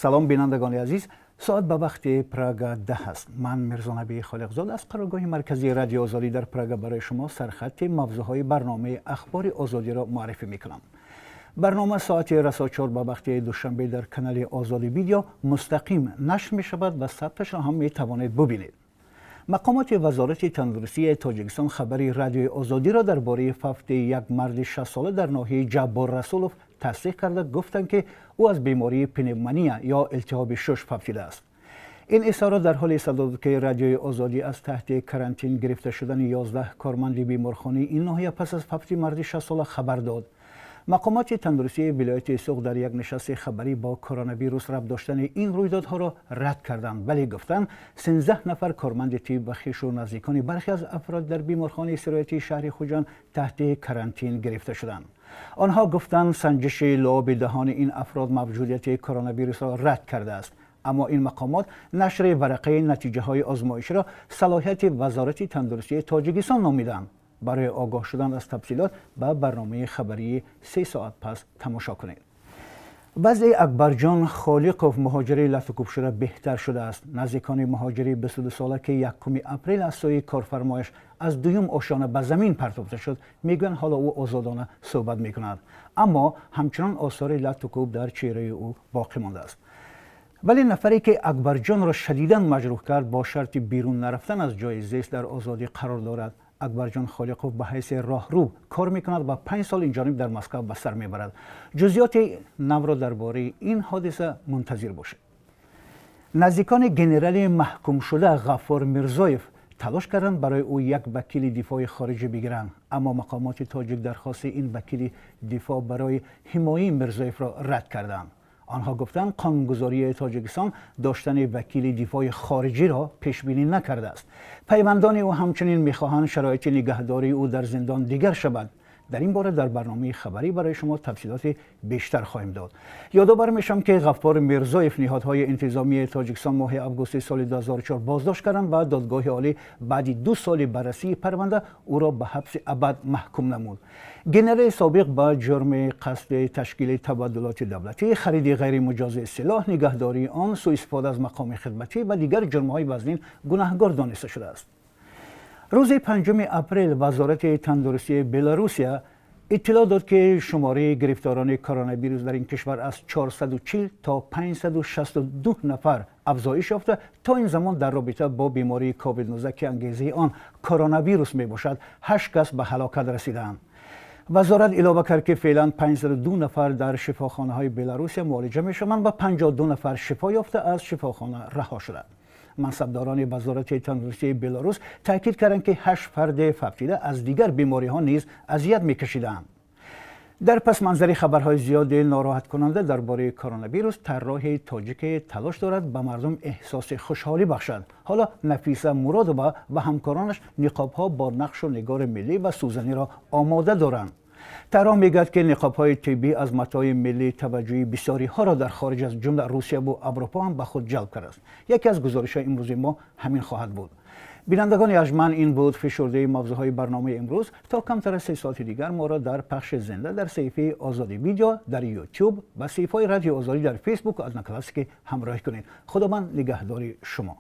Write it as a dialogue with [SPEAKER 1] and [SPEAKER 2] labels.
[SPEAKER 1] Салом, бинандагони азиз. Соат ба вақти Прага 10 аст. Ман Мирзонаби Холиқзод аз қароргоҳи марказии Радиои Озодӣ дар Прага барои шумо сархати мавзӯъҳои барномаи Ахбори Озодиро муаррифӣ мекунам. Барнома соати расо 4 ба вақти Душанбе дар канали Озодӣ Видео мустақим нашр мешавад ва сабташро ҳам метавонед бубинед. Мақомоти Вазорати тандурустии Тоҷикистон хабари Радиои Озодиро дар бораи фавти як марди 60сола дар ноҳияи Ҷаббор Расулов тасдиқ карда, гуфтанд, ки ӯ аз бемории пневмония ё илтиҳоби шуш фавтидааст. Ин изҳорот дар ҳоле садо дод, ки Радиои Озодӣ аз таҳти карантин гирифта шудани 11 корманди беморхонаи ин ноҳия пас аз фавти марди 60сола хабар дод. Мақомоти тандурустии вилояти Суғд дар як нишасти хабарӣ бо коронавирус рабт доштани ин рӯйдодҳоро рад карданд, вале гуфтанд, 13 нафар корманди тиб ва хешу наздикони бархе аз афрод дар беморхонаи сироятии шаҳри Хуҷанд таҳти карантин гирифта шуданд. Онҳо гуфтанд, санҷиши луоби даҳони ин афрод мавҷудияти коронавирусро рад кардааст, аммо ин мақомот нашри варақаи натиҷаҳои озмоиширо салоҳияти Вазорати тандурустии Тоҷикистон номиданд. Барои огоҳ шудан аз тафсилот ба барномаи хабарии 3 соат пас тамошо кунед. Вазъи Акбарҷон Холиқов, муҳоҷири латукӯбшуда, беҳтар шудааст. Наздикони муҳоҷири 22сола, ки 1 апрел аз сӯи корфармояш аз дуюм ошёна ба замин партофта шуд, мегӯянд, ҳоло ӯ озодона суҳбат мекунад, аммо ҳамчунон осори латукӯб дар чеҳраи ӯ боқӣ мондааст. Вале нафаре, ки Акбарҷонро шадидан маҷрӯҳ кард, бо шарти берун нарафтан аз ҷои зист дар озодӣ қарор дорад. Акбарҷон Холиқов ба ҳайси роҳрӯ кор мекунад ва 5 сол инҷониб дар Москав ба сар мебарад. Ҷузъиёти навро дар бораи ин ҳодиса мунтазир бошед. Наздикони генерали маҳкумшуда Ғаффор Мирзоев талош карданд, барои ӯ як вакили дифои хориҷӣ бигиранд, аммо мақомоти тоҷик дархости ин вакили дифоъ барои ҳимояи Мирзоевро рад карданд. Онҳо гуфтанд, қонунгузории Тоҷикистон доштани вакили дифои хориҷиро пешбинӣ накардааст. Пайвандони ӯ ҳамчунин мехоҳанд, шароити нигаҳдории ӯ дар зиндон дигар шавад. Дар ин бора дар барномаи хабарӣ барои шумо тафсилоти бештар хоҳем дод. Ёдовар мешавам, ки Ғаффор Мирзоев ниҳодҳои интизомии Тоҷикистон моҳи августи соли 2004 боздошт карданд ва Додгоҳи олӣ баъди 2 соли баррасии парванда ӯро ба ҳабси абад маҳкум намуд. Генерали собиқ ба ҷурми қасди ташкили табаддулоти давлатӣ, хариди ғайримуҷози силоҳ, нигаҳдории он, сӯистифода аз мақоми хидматӣ ва дигар ҷурмҳои вазнин гунаҳгор дониста шудааст. Рӯзи 5 апрел Вазорати тандурустии Беларусия иттилоъ дод, ки шумораи гирифторони коронавирус дар ин кишвар аз 440 то 562 нафар афзоиш ёфта. То ин замон дар робита бо бемории COVID-19, ки ангезаи он коронавирус мебошад, ҳашт кас ба ҳалокат расидаанд. Вазорат илова кард, ки феълан 502 нафар дар шифохонаҳои Беларусия муолиҷа мешаванд ва 52 нафар шифо ёфта, аз шифохона раҳо шуданд. Мансабдорони Вазорати тандурустии Беларус таъкид карданд, ки ҳашт фарди фавтида аз дигар бемориҳо низ азият мекашиданд. Дар пасманзари хабарҳои зиёди нороҳаткунанда дар бораи коронавирус, тарроҳи тоҷике талош дорад, ба мардум эҳсоси хушҳолӣ бахшад. Ҳоло Нафиса Муродова ва ҳамкоронаш ниқобҳо бо нақшу нигори миллӣ ва сӯзаниро омода доранд. Тарроҳ мегӯяд, ки ниқобҳои тиббӣ аз матои миллӣ таваҷҷӯҳи бисёриҳоро дар хориҷ, аз ҷумла Русияву Аврупо ҳам ба худ ҷалб кардааст. Яке аз гузоришҳои имрӯзи мо ҳамин хоҳад буд. Бинандагони арҷманд, ин буд фишурдаи мавзӯъҳои барномаи имрӯз. То камтар аз 3 соати дигар моро дар пахши зинда дар саҳифаи Озодӣ Видео дар Ютуб ва саҳифаҳои Радиои Озодӣ дар Фейсбук, Одноклассники ҳамроҳӣ кунед. Худованд нигаҳдори шумо.